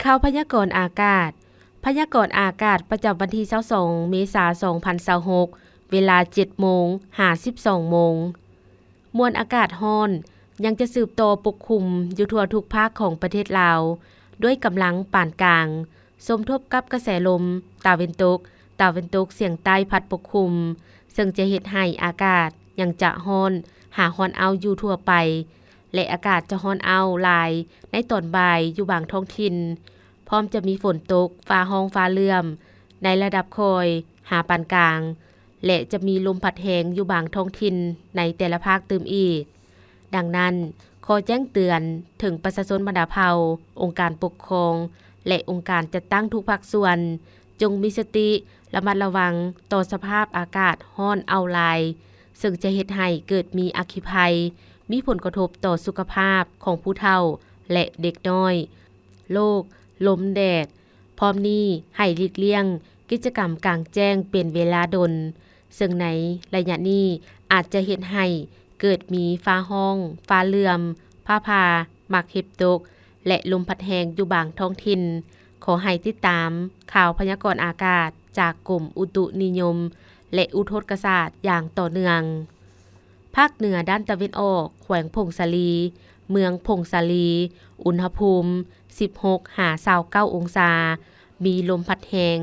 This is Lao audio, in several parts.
ຂ່າວພະຍາກອນອາກາດ. ພະຍາກອນອາກາດປະຈຳວັນທີຊາວສອງ ເມສາ ສອງພັນຊາວຫົກ ເວລາ ເຈັດໂມງ ຫາ ສິບສອງໂມງ. ມວນອາກາດຮ້ອນຍັງຈະສືບຕໍ່ປົກຄຸມຢູ່ທົ່ວທຸກພາກຂອງປະເທດລາວ ດ້ວຍກຳລັງປານກາງ ສົມທົບກັບກະແສລົມຕາເວັນຕົກ, ຕາເວັນຕົກສຽງໃຕ້ພັດປົກຄຸມ, ເຊິ່ງຈະເຮັດໃຫ້ອາກາດຍັງຈະຮ້ອນຫາຮ້ອນອ້າວຢູ່ທົ່ວໄປ ແລະ ອາກາດຈະຮ້ອນອ້າວຫຼາຍໃນຕອນບ່າຍຢູ່ບາງທ້ອງຖິ່ນ, ພ້ອມຈະມີຝົນຕົກ, ຟ້າຮ້ອງ, ຟ້າເຫຼື້ອມໃນລະດັບຄ່ອຍຫາປານກາງ ແລະ ຈະມີລົມພັດແຮງຢູ່ບາງທ້ອງຖິ່ນໃນແຕ່ລະພາກຕື່ມອີກ. ດັ່ງນັ້ນ, ຂໍແຈ້ງເຕືອນເຖິງປະຊາຊົນບັນດາເຜົ່າ, ອົງການປົກຄອງ ແລະ ອົງການຈັດຕັ້ງທຸກພາກສ່ວນ, ຈົ່ງມີສະຕິລະມັດລະວັງຕໍ່ສະພາບອາກາດຮ້ອນອ້າວຫຼາຍ, ເຊິ່ງຈະເຮັດໃຫ້ເກີດມີອັກຄີໄພ, ມີຜົນກະທົບຕໍ່ສຸຂະພາບຂອງຜູ້ເຖົ້າ ແລະ ເດັກນ້ອຍ, ໂລກ ລົມແດດ. ພ້ອມນີ້ໃຫ້ຫຼີກລ່ຽງກິດຈະກຳກາງແຈ້ງເປັນເວລາດົນ, ເຊິ່ງໃນໄລຍະນີ້ອາດຈະເຮັດໃຫ້ເກີດມີຟ້າຮ້ອງ, ຟ້າເຫຼື້ອມ, ຟ້າຜ່າ, ໝາກເຫັບຕົກ ແລະ ລົມພັດແຮງຢູ່ບາງທ້ອງຖິ່ນ. ຂໍໃຫ້ຕິດຕາມຂ່າວພະຍາກອນອາກາດຈາກກົມອຸຕຸນິຍົມ ແລະ ອຸທົກກະສາດຢ່າງຕໍ່ເນື່ອງ. ພາກເໜືອດ້ານຕາເວັນອອກ, ແຂວງຜົ້ງສາລີ, ເມືອງຜົ້ງສາລີ, ອຸນຫະພູມ ສິບຫົກຫາຊາວເກົ້າອົງສາ, ມີລົມພັດແຮງ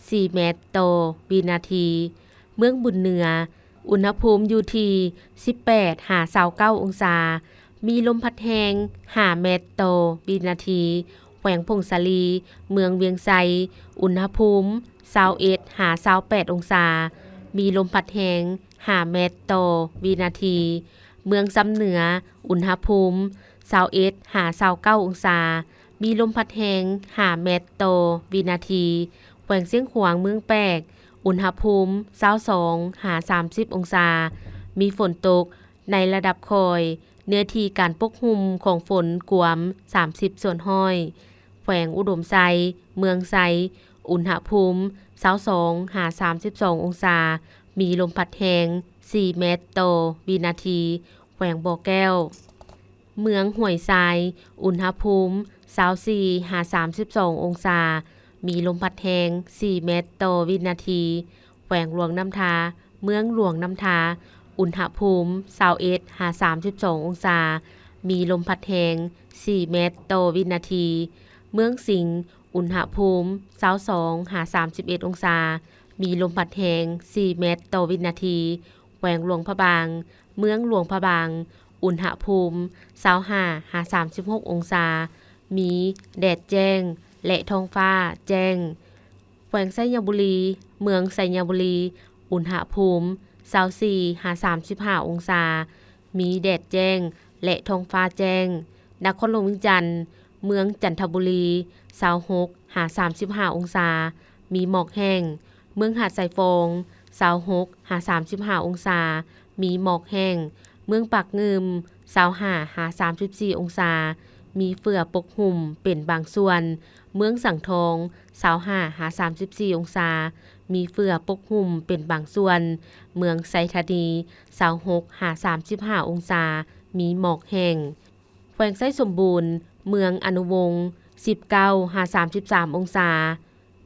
ສີ່ແມັດຕໍ່ວິນາທີ. ເມືອງບຸນເໜືອ, ອຸນຫະພູມຢູ່ທີ່ ສິບແປດຫາຊາວເກົ້າອົງສາ, ມີລົມພັດແຮງ ຫ້າແມັດຕໍ່ວິນາທີ. ແຂວງຜົ້ງສາລີ, ເມືອງວຽງໄຊ, ອຸນຫະພູມ ຊາວເອັດຫາຊາວແປດອົງສາ, ມີລົມພັດແຮງ ຫ້າແມັດຕໍ່ວິນາທີ. ເມືອງຊຳເໜືອ, ອຸນຫະພູມ ຊາວເອັດຫາຊາວເກົ້າອົງສາ, ມີລົມພັດແຮງ ຫ້າແມັດຕໍ່ວິນາທີ. ແຂວງຊຽງຂວາງ, ເມືອງແປກ, ອຸນຫະພູມ ຊາວສອງຫາສາມສິບອົງສາ, ມີຝົນຕົກໃນລະດັບຄ່ອຍ, ເນື້ອທີ່ການປົກຫຸ້ມຂອງຝົນກວມ ສາມສິບສ່ວນຮ້ອຍ. ແຂວງອຸດົມໄຊ, ເມືອງໄຊ, ອຸນຫະພູມ ຊາວສອງຫາສາມສິບສອງອົງສາ, ມີລົມພັດແຮງ ສີ່ແມັດຕໍ່ວິນາທີ. ແຂວງບໍ່ແກ້ວ, ເມືອງຫ້ວຍຊາຍ, ອຸນຫະພູມ ຊາວສີ່ຫາສາມສິບສອງອົງສາ, ມີລົມພັດແຮງ ສີ່ແມັດຕໍ່ວິນາທີ. ແຂວງຫຼວງນ້ຳທາ, ເມືອງຫຼວງນ້ຳທາ, ອຸນຫະພູມ ຊາວເອັດຫາສາມສິບສອງອົງສາ, ມີລົມພັດແຮງ ສີ່ແມັດຕໍ່ວິນາທີ. ເມືອງສິງ, ອຸນຫະພູມ ຊາວສອງຫາສາມສິບເອັດອົງສາ, ມີລົມພັດແຮງ ສີ່ແມັດຕໍ່ວິນາທີ. ແຂວງຫຼວງພະບາງ, ເມືອງຫຼວງພະບາງ, ອຸນຫະພູມ ຊາວຫ້າຫາສາມສິບຫົກອົງສາ, ມີແດດແຈ້ງ ແລະ ທ້ອງຟ້າແຈ້ງ. ແຂວງໄຊຍະບູລີ, ເມືອງໄຊຍະບູລີ, ອຸນຫະພູມ ຊາວສີ່ຫາສາມສິບຫ້າອົງສາ, ມີແດດແຈ້ງ ແລະ ທ້ອງຟ້າແຈ້ງ. ນະຄອນຫຼວງວຽງຈັນ, ເມືອງຈັນທະບູລີ, ຊາວຫົກຫາສາມສິບຫ້າອົງສາ, ມີໝອກແຫ້ງ. ເມືອງຫາດຊາຍຟອງ, ຊາວຫົກຫາສາມສິບຫ້າອົງສາ, ມີໝອກແຫ້ງ. ເມືອງປາກງື່ມ, ຊາວຫ້າຫາສາມສິບສີ່ອົງສາ, ມີເຝື້ອປົກຫຸ້ມເປັນບາງສ່ວນ. ເມືອງສັງທອງ, ຊາວຫ້າຫາສາມສິບສີ່ອົງສາ, ມີເຝື້ອປົກຫຸ້ມເປັນບາງສ່ວນ. ເມືອງໄຊທານີ, ຊາວຫົກຫາສາມສິບຫ້າອົງສາ, ມີໝອກແຫ້ງ. ແຂວງໄຊສົມບູນ, ເມືອງອະນຸວົງ, ສິບເກົ້າຫາສາມສິບສາມອົງສາ,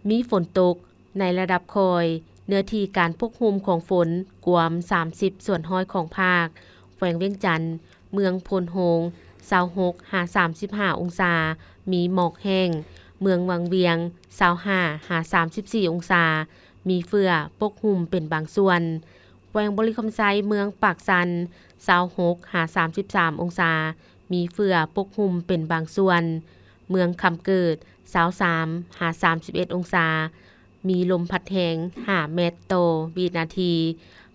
ມີຝົນຕົກໃນລະດັບຄ່ອຍ, ເນື້ອທີ່ການປົກຫຸ້ມຂອງຝົນກວມ ສາມສິບສ່ວນຮ້ອຍຂອງພາກ. ແຂວງວຽງຈັນ, ເມືອງໂພນໂຮງ, ຊາວຫົກຫາສາມສິບຫ້າອົງສາ, ມີໝອກແຫ້ງ. ເມືອງວັງວຽງ, ຊາວຫ້າຫາສາມສິບສີ່ອົງສາ, ມີເຝື້ອປົກຫຸ້ມເປັນບາງສ່ວນ. ແຂວງບໍລິຄຳໄຊ, ເມືອງປາກຊັນ, ຊາວຫົກຫາສາມສິບສາມອົງສາ, ມີເຝື້ອປົກຫຸ້ມເປັນບາງສ່ວນ. ເມືອງຄຳເກີດ, ຊາວສາມຫາສາມສິບເອັດອົງສາ, ມີລົມພັດແຮງ ຫ້າແມັດຕໍ່ວິນາທີ.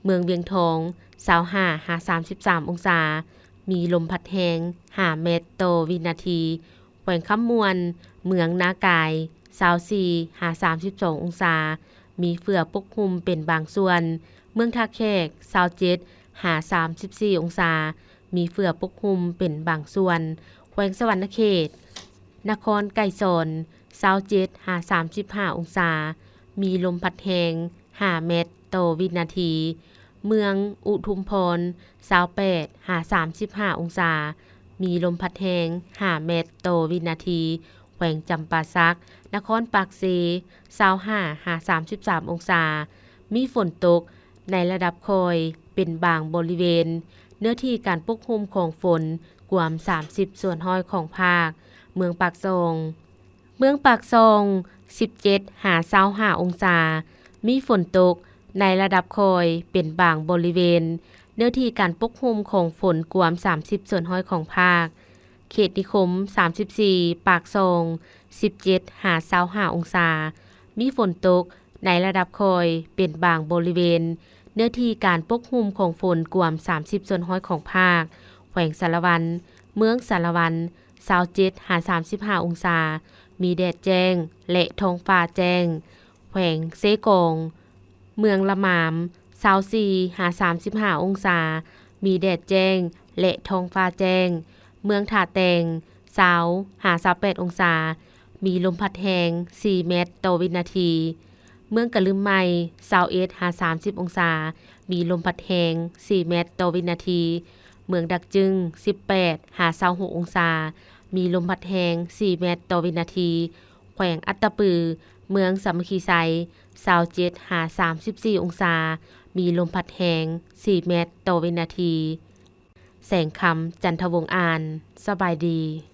ເມືອງວຽງທອງ, ຊາວຫ້າຫາສາມສິບສາມອົງສາ, ມີລົມພັດແຮງ ຫ້າແມັດຕໍ່ວິນາທີ. ແຂວງຄຳມ່ວນ, ເມືອງນາກາຍ, ຊາວສີ່ຫາສາມສິບສອງອົງສາ, ມີເຝື້ອປົກຫຸ້ມເປັນບາງສ່ວນ. ເມືອງທ່າແຂກ, ຊາວເຈັດຫາສາມສິບສີ່ອົງສາ, ມີເຝື້ອປົກຫຸ້ມເປັນບາງສ່ວນ. ແຂວງສະຫວັນນະເຂດ, ນະຄອນໄກສອນ, ຊາວເຈັດຫາສາມສິບຫ້າອົງສາ, ມີລົມພັດແຮງ ຫ້າແມັດຕໍ່ວິນາທີ. ເມືອງອຸທຸມພອນ, ຊາວແປດຫາສາມສິບຫ້າອົງສາ, ມີລົມພັດແຮງ ຫ້າແມັດຕໍ່ວິນາທີ. ແຂ ວງຈຳປາສັກ, ນະຄອນປາກເຊ ຊາວຫ້າຫາສາມສິບສາມອົງສາ, ມີຝົນຕົກໃນລະດັບຄ່ອຍເປັນບາງບໍລິເວນ, ເນື້ອທີ່ການປົກຄຸມຂອງຝົນກວມສາມສິບສ່ວນຮ້ອຍຂອງພາກ. ເມືອງປາກຊ່ອງ, ເມືອງປາກຊ່ອງ ສິບເຈັດຫາຊາວຫ້າອົງສາ, ມີຝົນຕົກໃນລະດັບຄ່ອຍເປັນບາງບໍລິເວນ, ເນື້ອທີ່ການປົກຄຸມຂອງຝົນກວມສາມສິບສ່ວນຮ້ອຍຂອງພາກ. ເຂດນິຄົມ ສາມສິບສີ່ ປາກຊ່ອງ ສິບເຈັດຫາຊາວຫ້າອົງສາ, ມີຝົນຕົກໃນລະດັບຄ່ອຍເປັນບາງບໍລິເວນ, ເນື້ອທີ່ການປົກຄຸມຂອງຝົນກວມສາມສິບສ່ວນຮ້ອຍຂອງພາກ. ແຂວງສາລະວັນ, ເມືອງສາລະວັນ ຊາວເຈັດຫາສາມສິບຫ້າອົງສາ, ມີແດດແຈ້ງ ແລະ ທ້ອງຟ້າແຈ້ງ. ແຂວງເຊກອງ, ເມືອງລະມາມ ຊາວສີ່ຫາສາມສິບຫ້າອົງສາ, ມີແດດແຈ້ງ ແລະ ທ້ອງຟ້າແຈ້ງ. ເມືອງທ່າແຕງ ຊາວຫາຊາວແປດອົງສາ, ມີລົມພັດແຮງສີ່ແມັດຕໍ່ວິນາທີ. ເມືອງກະລຶມໄມ ຊາວເອັດຫາສາມສິບອົງສາ, ມີລົມພັດແຮງສີ່ແມັດຕໍ່ວິນາທີ. ເມືອງດາກຈຶງ ສິບແປດຫາຊາວຫົກອົງສາ, ມີລົມພັດແຮງສີ່ແມັດຕໍ່ວິນາທີ. ແຂວງອັດຕະປື, ເມືອງສາມັກຄີໄຊ ຊາວເຈັດຫາສາມສິບສີ່ອົງສາ, ມີລົມພັດແຮງສີ່ແມັດຕໍ່ວິນາທີ. ແສງຄຳ ຈັນທະວົງອານ, ສະບາຍດີ.